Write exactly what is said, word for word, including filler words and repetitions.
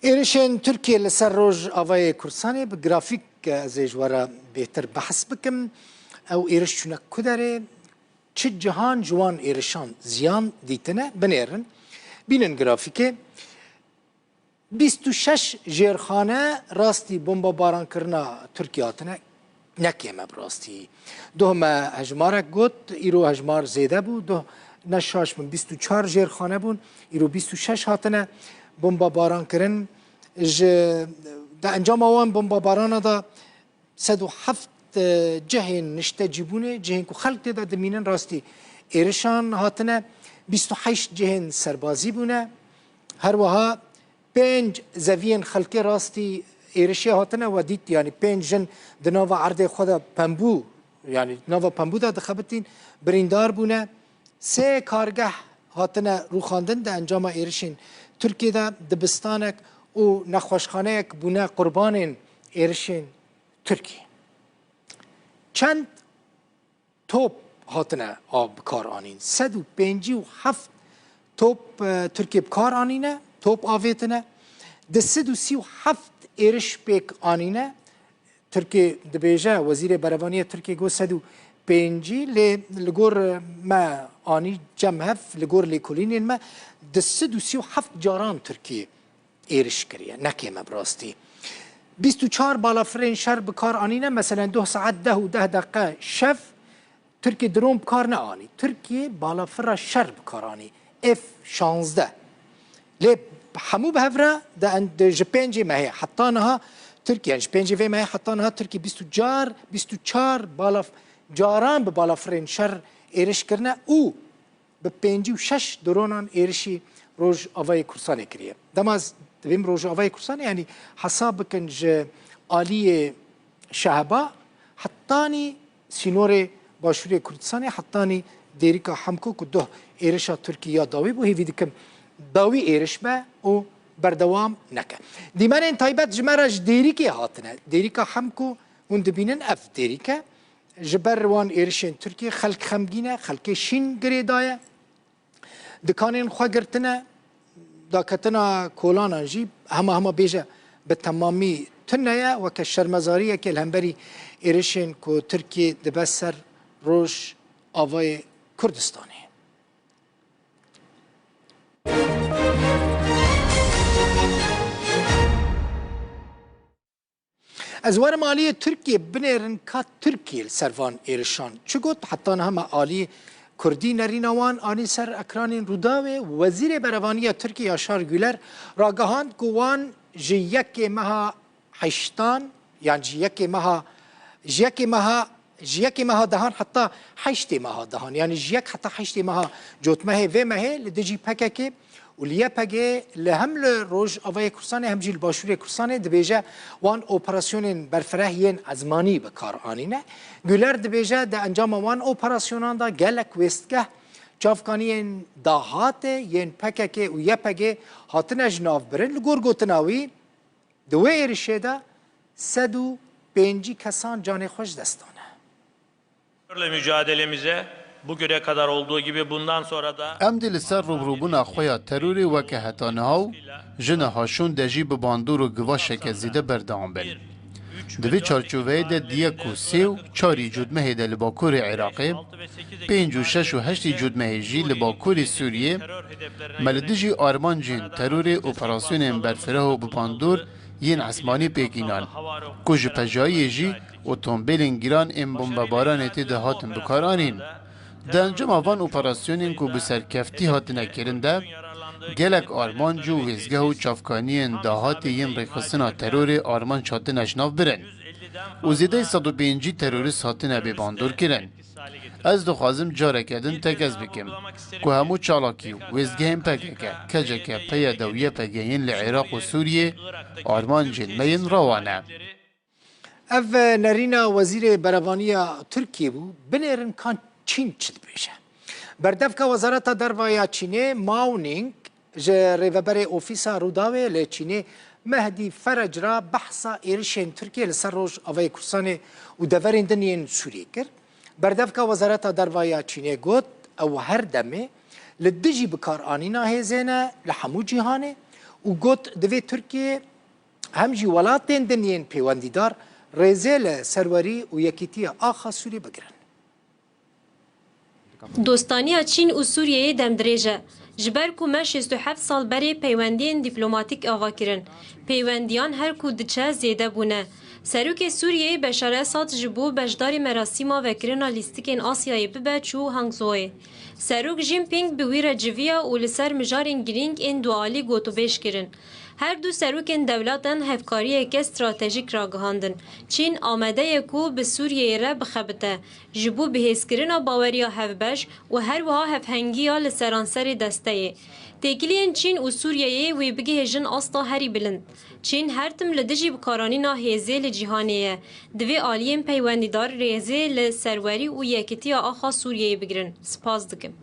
Êrişên Tirkiyê li ser Rojavayê Kurdistanê bi grafîk ez ê ji we re bêhtir behs bikim. Ew êriş çûne ku derê? Çi cihan ji wan êrişan ziyan dîtine? Binêrin. Bînin grafîkê. Bîst û şeş jêrxane rastî bombabarankirina Tirkiyê hatine. Ne kêm e bi rastî. Doh me hejmarek got, îro hejmar zêde bû. Doh ne şaş bin, bîst û çar jêrxane bûn, îro bîst û şeş hatine bombabaran kirin. Ji, di encama wan bombabarana de sed û heft, e, cihên niştecîbûnê, cihên ku xelk tê de dimînin, rastî êrişan hatine. Bîst û heşt cihên serbazî bûne. Her wiha pênc zeviyên xelkê rastî êrişê hatine. We dît, yanî pênc jin di nava erdê xwe de pembû, yanî nava pembû de dixebitîn, birîndar bûne. Sê kargeh hatine rûxandin di encama êrişên Tirkiyê de, dibistanek û nexweşxaneyek bûne qurbanên êrişên Tirkiyê. Çend top hatine a bikaranîn? Sed û pêncî û heft top, e, Tirkiyê bikar anîne, top avêtine. Du sed û sî û heft êriş pêk anîne. Tirkiyê dibêje, Wezîrê Berevaniyê Tirkiyê got sed û pêncî, lê li gor me anî cem hev, li gor lêkolînên me du sed û sî û heft caran Tirkiyê êriş kiriye. Ne kêm e bi rastî. Bîst û çar balafirên şer bi kar anîne. Meselen, doh saet deh û deh deqe şev Tirkiyê dron bi kar neanî. Tirkiyê balafira şer bi kar anî. F şazdeh. Lê hemû bi hev re de en-, de ji pêncê mehê heta niha Tirkiye, ji pêncê vê mehê heta niha Tirkiye bîst û car, bîst û çar balaf-, caran bi balafirên şer êriş kirine û bi pêncî û şeş dronan êrişî Rojavayê Kurdistanê kiriye. Dema ez dibêm Rojavayê Kurdistanê, yanî hesab bikin ji aliyê Şeheba hetanî sînorê Başûrê Kurdistanê, hetanî Dêrika Hemko ku doh êrişa Tirkî ya dawî bû, hêvî dikim dawî êriş be û berdewam neke. Dîmenên taybet ji me re ji Dêrikê hatine. Dêrika Hemko, hûn dibînin ev dêrîk e. Ji ber wan êrişên Tirkiyê xelk xemgîn e, xelkê şîn girê daye. Dikanên xwe girtine, daketina kolanan jî hema hema bêje bi temamî tune ye, weke şermezariyekê li hemberî êrişên ku Tirkiyê dibe ser Rojavayê Kurdistanê. Ez werim aliyê Tirkiyê binêrin ka Tirkiye li ser van êrişan çi got. Heta niha me aliyê Kurdî nerîna wan anî ser ekranên Rûdawê. Wezîrê Berevaniya Tirkiyê Yaşar Güler ragihand ku wan ji yekê meha heştan, yan ji yekê meha, ji yekê meha, ji yekê meha dehan heta heştê meha dehan, yanî ji yek heta heştê meha cotmehê vê mehê li dijî P K K û li Y P G, li hem li Rojavayê Kurdistanê hem jî li Başûrê Kurdistanê dibêje, wan operasyonên berfireh yên ezmanî bi kar anîne. Güler dibêje, di encama wan operasyonan de gelek wêstgeh, çavkaniyên dahatê yên P K K û Y P G hatine ji nav birin. Li gor gotina wî, di wê êrişê de sed û pêncî kesan canê xwe ji dest dane. Mücadelemize bugüne kadar olduğu gibi bundan sonra da Em dê li ser rûbirûbûna xwe ya terorê weke heta niha û ji niha şûn de jî bi bandor û givaşeke zêde berdewam bin. Di vê çarçoveyê de di yek û sê û çarî cotmehê de li Bakurê Iraqê, pênc û şeş û heştî cotmehê jî li Bakurê Sûriyê, me li dijî armancên terorê operasyonên berfireh û bi bandor yên esmanî pêk înan, ku ji pejayiyê jî otombêlên giran ên bombebaranê tê de hatin bikaranîn. Di encama van operasyonên ku bi serkeftî hatine kirin de, gelek armanc û wêzgeh û çavkaniyên dahatê yên rêxistina terorê armanc hatine ji nav birin û zêdeyî sed û pêncî terorîst hatine bêbandorkirin. Ez dixwazim careke din tekez bikim ku hemû çalakî û wêzgehên P K K, K C K, P Y D û Y P G yên li Iraq û Sûriyê armancên me yên rewa ne. Ev nerîna Wezîrê Berevaniya Tirkiyê bû. Binêrin ka Çîn çi dibêje. Berdevka Wezareta Derve ya Çînê, Mao Ning, ji rêveberê Ofîsa Rûdawê li Çînê Mehdî Ferec re behsa êrişên Tirkiyê li ser Rojavayê Kurdistanê û deverên din yên Sûriyê kir. Berdevka Wezareta Derve ya Çînê got, ew her demê li dijî bikaranîna hêzê ne li hemû cîhanê û got, divê Tirkiye hem jî welatên din yên peywendîdar rêzê li serwerî û yekîtiya axa Sûriyê bigirin. Dostaniya Çîn û Sûriyeyê demdirêj e. Ji ber ku me şêst û heft sal berê peywendiyên dîplomatîk ava kirin, peywendiyan her ku diçe zêde bûne. Serokê Sûriyeyê Beşar Esad ji bo beşdarî merasîma vekirina lîstikên Asyayê bibe çû Hangzhouê. Serok Jinping bi wî re civiya û li ser mijarên girîng ên dualî gotûbêj kirin. Her du serokên dewletan hevkariyeke stratejîk ragihandin. Çîn amade ye ku bi Sûriyeyê re bixebite, ji bo bihêzkirina baweriya hevbeş û her wiha hevhengiya li seranserê desteyê. Têkiliyên Çîn û Sûriyeyê wê bigihêjin asta herî bilind. Çîn her tim li dijî bikaranîna hêzê li cîhanê ye. Divê aliyên peywendîdar rêzê li serwerî û yekitiya axa Sûriyeyê bigirin. Spas dikim.